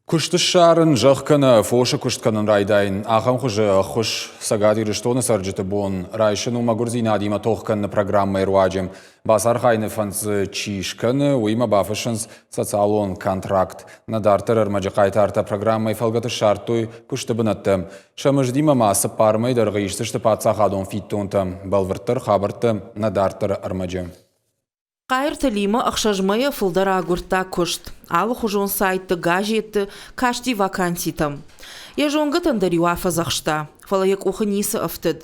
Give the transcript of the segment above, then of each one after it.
Куыст ссарын, зӕхх кӕнӕ фосы куыст кӕнын райдайын, ахӕм хуызы ӕххуыс Цӕгат Ирыстоны цӕрджыты бон райсын у мӕгуырдзинадимӕ тох кӕныны программӕйы руаджы. Бацархайыны фӕнд дзы чи скӕны, уыимӕ бафыссынц социалон контракт. Нӕ дарддӕр ӕрмӕджы хъайтартӕ программӕйы фӕлгӕты ссардтой куысты бынӕттӕ. Сӕ мыздимӕ ма цыппар мӕй дӕргъы исдзысты паддзахадон фиддонтӕ. Бӕлвырддӕр хабӕрттӕ нӕ дарддӕры ӕрмӕджы. Хъайырты Лима ӕхсӕз мӕйӕ фылдӕр агуырдта куыст. Алыхуызон сайтты, газетты касти ваканситӕм. Йӕ зонгӕтӕн дӕр-иу афӕдзӕхста, фӕлӕ йӕ къухы ницы ӕфтыд.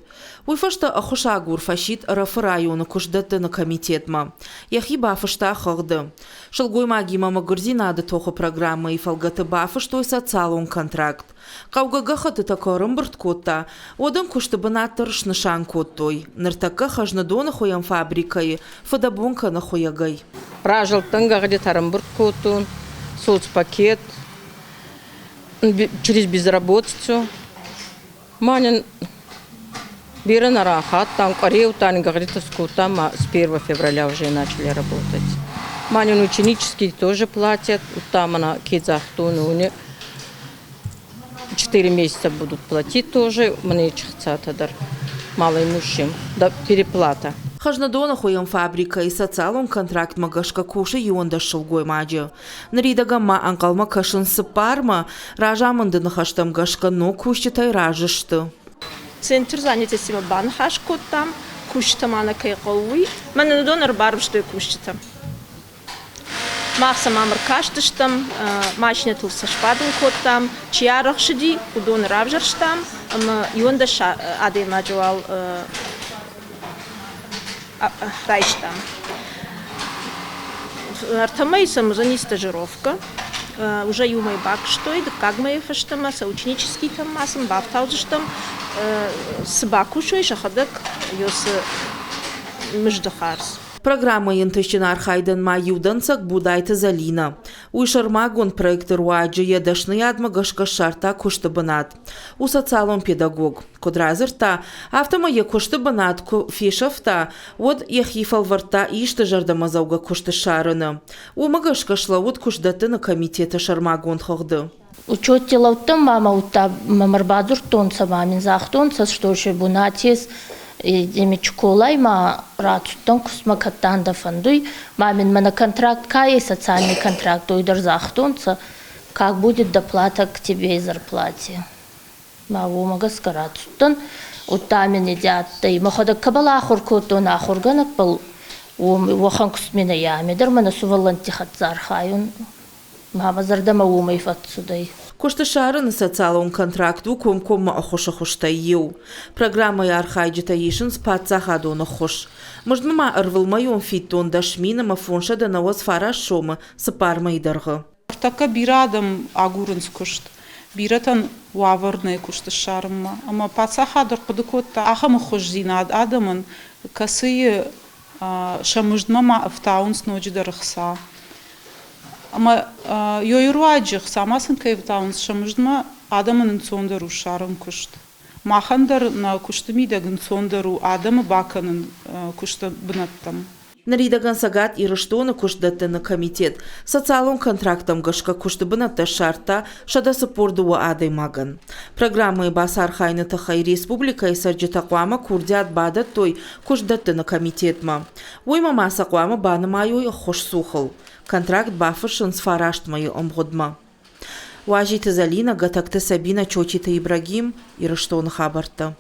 Уый фӕстӕ ӕххуысагур фӕсидт Ӕрӕфы районы куыстдӕттыны комитетмӕ. Йӕхи бафыста хыгъды. Сылгоймагимӕ мӕгуырдзинады тохы программӕйы фӕлгӕты бафыстой социалон контракт. Хъӕугӕ гӕххӕттытӕ куы ӕрӕмбырд кодта, уӕд ын куысты бынат дӕр снысан кодтой. Ныртӕккӕ Хӕзныдоны хуыйӕн фабрикӕйы фыдӕбон кӕны хуыйӕгӕй. Разылдтӕн гӕгъдитӕ ӕрӕмбырд кодтон, соцпакет, через безработицу. Ма нын бирӕ нӕ рахаттам, къуыреутӕн гӕгъдитӕ скодтам, ма с 1 февраля уже начали работать. Ма нын ученические тоже платят, там она ке загътон, уни 4 месяца будут платить тоже, мне чихцата дӕр малоимущим, да, переплата. Хӕзныдоны хуыйӕн фабрикӕйы социалон контрактмӕ гӕсгӕ кусы 11 сылгоймаджы. Ныридӕгӕн ма ӕнхъӕлмӕ кӕсынц цыппармӕ, разамынды ныхӕстӕм гӕсгӕ ног кусджытӕй разы сты. Центр занятости-мӕ баныхас кодтам, кусджытӕ ма нӕ кӕй хъӕуы, уый. Мӕнӕ уыдон ӕрбарвыстой кусджытӕ. Мах сӕм ам ӕркастыстӕм, машинӕтыл сӕ сбадын кодтам, чи арӕхсыди, уыдоны равзӕрстам ӕмӕ 11 адӕймаджы уал райстам. Ӕртӕ мӕйы сӕм уыдзӕни стажировкӕ. Уже иу мӕй бакуыстой, дыккаг мӕйы фӕстӕмӕ сӕ ученическийтӕм ма сын бафтаудзыстӕм. Цы бакусой сӕхӕдӕг, цы мызды хардз. Программӕйы ӕнтыстджын архайдӕн ма иу дӕнцӕг Будайты Зӕлинӕ. Уый сӕрмагонд проекты руаджы йӕ дӕсныйадмӕ гӕсгӕ ссардта куысты бынат. У социалон педагог. Куыд радзырдта, афтӕмӕй йӕ куысты бынат куы фесӕфта, уӕд йӕхи фӕлвӕрдта исты зӕрдӕмӕдзӕугӕ куыст ссарыны. Уымӕ гӕсгӕ слӕууыд куыстдӕттыны комитеты сӕрмагонд хыгъды. Учетти лӕудтӕн ма мӕ удта мӕм ӕрбадзурдтонцӕ ма мин загътонцӕ, что се бунат ес Демечколай ма рацудтӕн кустмӕ, кӕд дӕ фӕндуй, ма мин мӕнӕ контракт ка ес, социальный контракт, уой дӕр загътонцӕ, как будет доплата к тебе и зарплате. Ма уомӕ гӕсгӕ рацудтӕн, удта мин иди адтӕй, мӕхуӕдӕг кӕбӕл ахур кодтон ахургӕнӕгбӕл, уӕхӕн куст мин ӕй ами дӕр мӕнӕ сувӕллӕнтти хӕццӕ архайун. Мӕ зӕрдӕмӕ уомӕй фӕццудӕй. Куысты ссарыны социалон контракт у комкоммӕ ӕххуысы хуызтӕй иу. Программӕйы архайджытӕ исынц паддзахадон ӕххуыс. Мыздмӕ ма ӕрвылмӕйон фиддон 10 095 сомы цыппар мӕйы дӕргъы. Ныртӕккӕ бирӕ адӕм агурынц куыст. Бирӕтӕн уавӕр нӕй куыст ссарынмӕ. Ӕмӕ паддзахад ӕрхъуыды кодта ахӕм ӕххуысдзинад адӕмӕн, кӕцыйы сӕ мыздмӕ ма ӕфтауынц ноджыдӕр ӕхца. Ӕмӕ йой руаджы ӕхца ма сын кӕй ӕфтауынц сӕ мыздмӕ, адӕмӕн ӕнцондӕр у ссарын куыст. Махӕн дӕр нӕ куысты мидӕг ӕнцондӕр у адӕмы бакӕнын куысты бынӕттӕм. Ныридӕгӕн Цӕгат Ирыстоны куыстдӕттыны комитет социалон контракттӕм гӕсгӕ куысты бынӕттӕ ссардта 142 адӕймагӕн. Программӕйы бацархайыны тыххӕй республикӕйы цӕрджытӕ хъуамӕ курдиат бадӕттой куыстдӕттыны комитетмӕ. Уыимӕ ма сӕ хъуамӕ банымайой ӕххуысцухыл. Контракт бафыссынц фараст мӕйы ӕмгъуыдмӕ. Уазиты Зӕлинӕ, Гӕтӕгты Сабинӕ, Чочиты Ибрагим, Ирыстоны хабӕрттӕ.